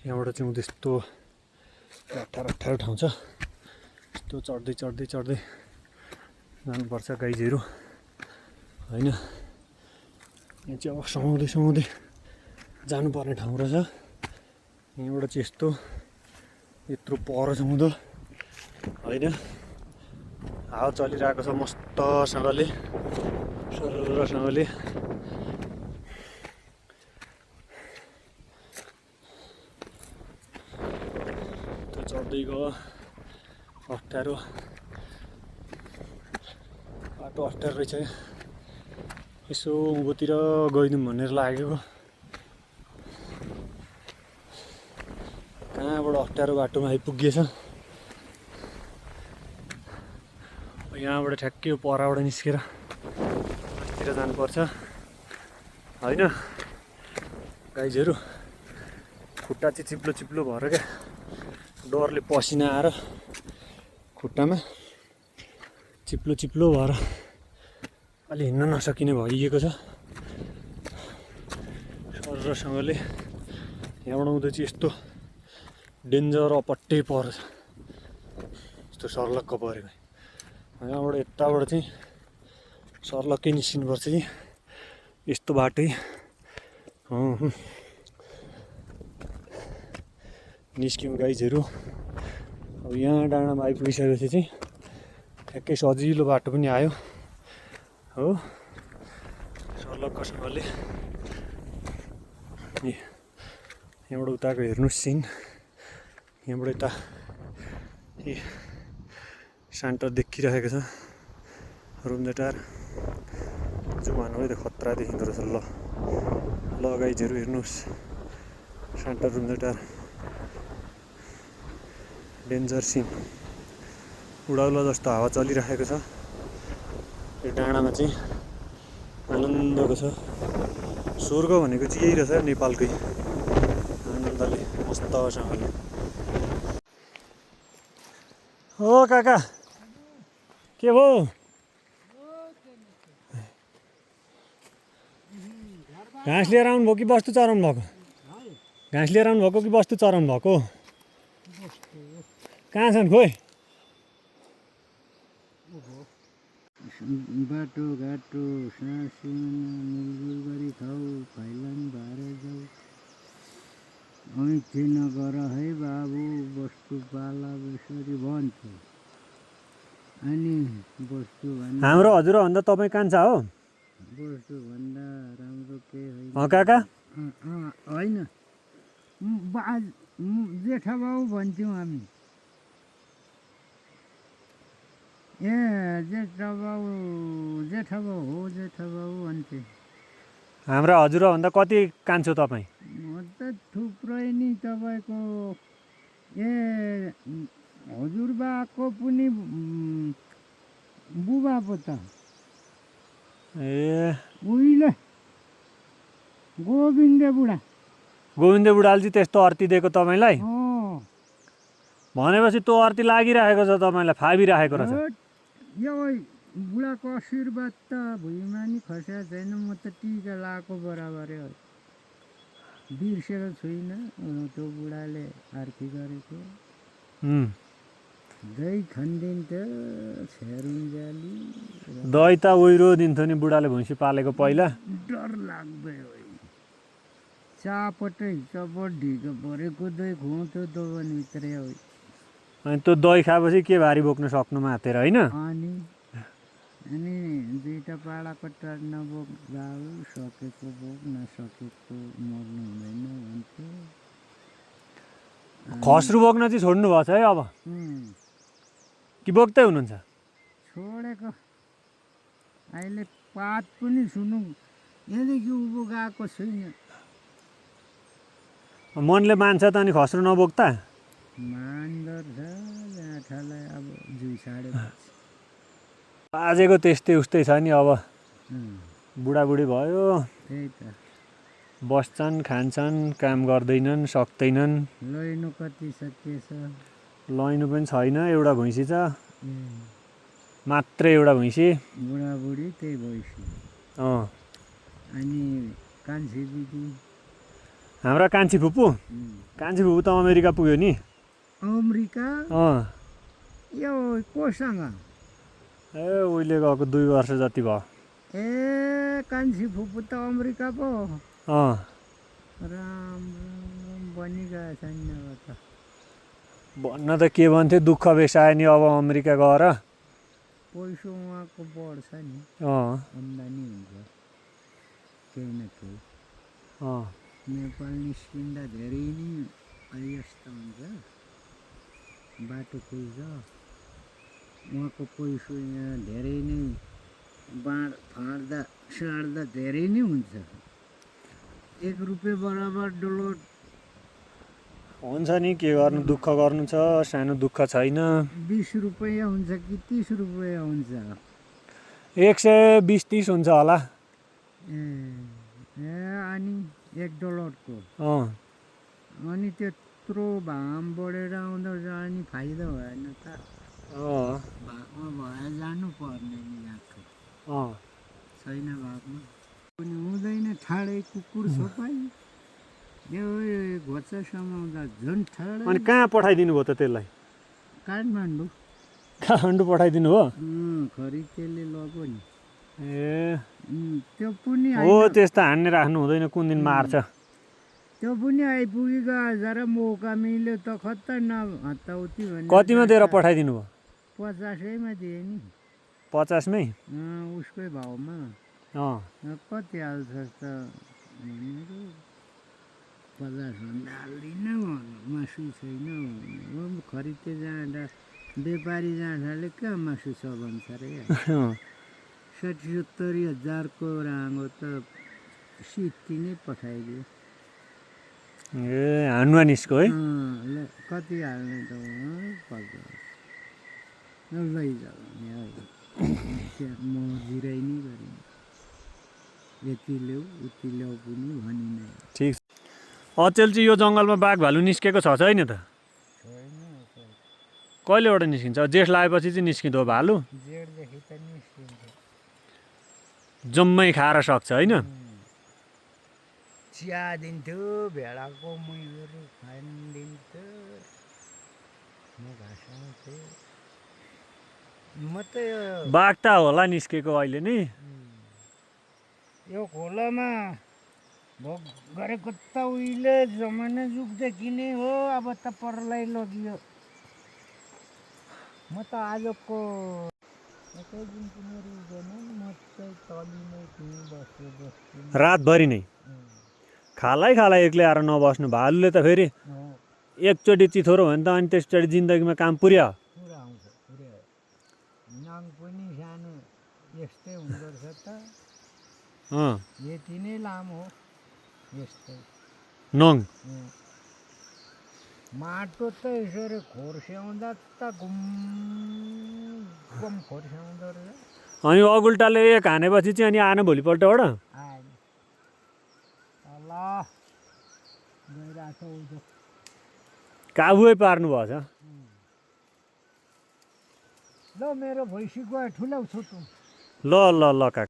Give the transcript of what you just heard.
यहाँबाट चाहिँ उँधो यस्तो 18 ठाउँ छ। यस्तो चढ्दै चढ्दै चढ्दै जानुपर्छ गाइजहरू होइन। यहाँ चाहिँ अब समाउँदै समाउँदै जानुपर्ने ठाउँ रहेछ। यहाँबाट चाहिँ यस्तो यत्रो पर छ उँधो होइन। हावा चलिरहेको छ मस्तसँगले सररसँगले। त्यो चढ्दै गयो अप्ठ्यारो बाटो अप्ठ्यारो रहेछ। यसो उँभोतिर गइदिउँ भनेर लागेको, कहाँबाट अप्ठ्यारो बाटोमा आइपुगिएछ। यहाँबाट ठ्याक्कै परबाट निस्केर माथितिर जानुपर्छ होइन। गाइजहरू खुट्टा चाहिँ चिप्लो चिप्लो भएर क्या डरले पसिना आएर खुट्टामा चिप्लो चिप्लो भएर अलि हिँड्न नसकिने भइएको छ सरसँगले। यहाँबाट उँधो चाहिँ यस्तो डेन्जर अपट्टै पर्छ यस्तो सर्लक्क परेको। यहाँबाट यताबाट चाहिँ सर्लक्कै निस्किनुपर्छ कि यस्तो बाटै निस्क्यौँ गाइजहरू। अब यहाँ डाँडामा आइपुगिसकेपछि चाहिँ ठ्याक्कै सजिलो बाटो पनि आयो हो सर्लक्कसँगले। यहाँबाट उताको हेर्नुहोस् सिन, यहाँबाट यता ए सेन्टर देखिरहेको छ रुम्देटार। जुमान हो त खतरा देखिँदो रहेछ। ल गाइजहरू हेर्नुहोस् सेन्टर रुम्देटार डेन्जर सिन। उडाउला जस्तो हावा चलिरहेको छ। यो डाँडामा चाहिँ आनन्दको छ। स्वर्ग भनेको चाहिँ यही रहेछ नेपालकै आनन्दले मस्तसँगले। हो काका के भयो? घाँस लिएर आउनु भयो कि वस्तु चराउनु भएको? घाँस लिएर आउनु भएको कि वस्तु चराउनु भएको? कहाँ छन् खोइ? बाटो घाटो साँसिना मिलजुल गरी खाऊ फैलन भएर जाऊ ऐठी नगर है बाबु वस्तु पाला यसरी भन्छु अनि वस्तु भन्दा हाम्रो हजुरभन्दा तपाईँ कान्छा हो? वस्तु भन्दा राम्रो के होइन काका होइन जेठा बाउ भन्छौँ हामी। ए जेठा बाउ हो जेठा बाउ भन्थे। हाम्रा हजुरभन्दा कति कान्छो तपाईँ? म त थुप्रै नि तपाईँको ए हजुरबाको पनि बुबा पो त। ए उहिले गोविन्द बुढा। गोविन्द बुढाले चाहिँ त्यस्तो अर्ती दिएको तपाईँलाई? भनेपछि त्यो अर्ती लागिरहेको छ तपाईँलाई, फाबिरहेको रहेछ। यो बुढाको आशीर्वाद त भुइँमा नि खसेको छैन। म त टिका लगाएको बराबरै हो, बिर्सेर छुइनँ। त्यो बुढाले आर्ती गरेको दही खनिदिन्थ्यो छेरुन्जाली। दही त उहिरो दिन्थ्यो नि बुढाले भैँसी पालेको पहिला। डर लाग्दै हो चापटै चपट ढिको परेको दही खुवाउँथ्यो त पनि भित्रै हो। अनि त्यो दही खाएपछि के भारी बोक्न सक्नु माथेर होइन? अनि दुईवटा पाडा कट्टा नबोक जाऊ, सकेको बोक नसकेको मर्नु हुँदैन भन्थ्यो। खस्रो बोक्न चाहिँ छोड्नु भएको छ है अब कि बोक्दै हुनुहुन्छ? छोडेको अहिले पात पनि सुनु यहाँदेखि उँभो गएको छुइनँ। मनले मान्छ त अनि खस्रो नबोक्दा? मान्दो रहेछ जाँठालाई अब जुई साढे बाजेको त्यस्तै उस्तै छ नि। अब बुढाबुढी भयो, त्यही त बस्छन् खान्छन् काम गर्दैनन् सक्दैनन्। लैनु कति सकिएछ? लैनु पनि छैन, एउटा भैँसी छ मात्रै, एउटा भैँसी। बुढाबुढी त्यही भैँसी। अनि कान्छी दिदी हाम्रा कान्छी फुपू त अमेरिका पुग्यो नि। अमेरिका यो कोसँग? ए उहिले गएको 2 वर्ष जति भयो। ए कान्छी फुपू त अमेरिका पो। राम बनिगएछ नि अब त। भन्न त के भन्थे, दुःख बेसायो नि अब अमेरिका गएर। पैसा उहाँको बढ्छ नि, आम्दानी हुन्छ केही न केही। नेपाल निस्किँदा धेरै नै अयस्त हुन्छ, बाटो खुल्छ। उहाँको पैसा यहाँ धेरै नै फाँड्दा साड्दा धेरै नै हुन्छ। 1 रुपियाँ बराबर डलर हुन्छ नि, के गर्नु, दुःख गर्नु छ, सानो दुःख छैन। 20 रुपियाँ हुन्छ कि 30 रुपियाँ हुन्छ? 120-30 हुन्छ होला। अनि 1 डलरको। अनि त्यत्रो भाम बढेर आउँदा अनि फाइदा भएन त। भागमा भए जानु पर्ने नि यहाँको। छैन भागमा पनि हुँदैन। ठाडै कुकुर छोपाई यो घोचा समाउँदा झन् ठाडै। अनि कहाँ पठाइदिनु भयो त त्यसलाई? काठमाडौँ पठाइदिनु हो? खरि त्यसले लग्यो नि। त्यो पनि हो, त्यस्तो हान्ने राख्नु हुँदैन, कुन दिन मार्छ। त्यो पनि आइपुगेको जरा मौका मिल्यो त खत्ता न हत्ताउती भन्ने। कतिमा दिएर पठाइदिनु भयो? 50मा दिए नि। 50 मै? उसकै भाउमा। कति हाल्छ त? 50 भन्दा हाल्दिनँ, मासु छैन। खरिदे जाँदा व्यापारी जाँदाले कहाँ मासु छ भन्छ रे। 60-70 हजारको राँगो त सित्ती नै पठाइदियो। हानुवा निस्को है? कति हाल्ने त? 50 लैजाऊ म जिराइ नै गरिन। यति ल्याऊ उति ल्याऊ पनि भनिनै। ठिक छ। अचेल चाहिँ यो जङ्गलमा बाघ भालु निस्केको छ छैन त? कहिलेबाट निस्किन्छ? जेठ लागेपछि चाहिँ निस्किँदो भालु? जेठदेखि त निस्किन्छ। जम्मै खाएर सक्छ होइन? चिया दिन्थ्यो, भेडाको मुइहरू खाइदिन्थ्यो, म घाँस आउँथेँ। म त बाघ त होला निस्केको अहिले नि। यो खोलामा भोग गरेको त उहिले जमाना जुगदेखि नै हो। अब त परलाई लगियो। म त आजको एकै दिन पनि रुँदैन। म चाहिँ तली नै त्यहीँ बस्छु। रातभरि नै खालै एक्लै आएर नबस्नु। भालुले त फेरि एकचोटि चिथोरो भयो भने त अनि त्यसचोटि जिन्दगीमा काम पुर्या। पुरा आउँछ, पुरा। नाङ पनि सानो यस्तै हुँदो रहेछ त। यति नै लामो हो, यस्तै नङ। माटो त यसरी खोर्स्याउँदा त घुम खोर्स्याउँदो रहेछ। अनि अगुल्टाले एक हानेपछि चाहिँ अनि आएन भोलिपल्टबाट? आएन। ल गइरहेको छ। काबुै पार्नु भएछ। ल मेरो भैँसी गयो, ठुल्याउँछु त। ल काका।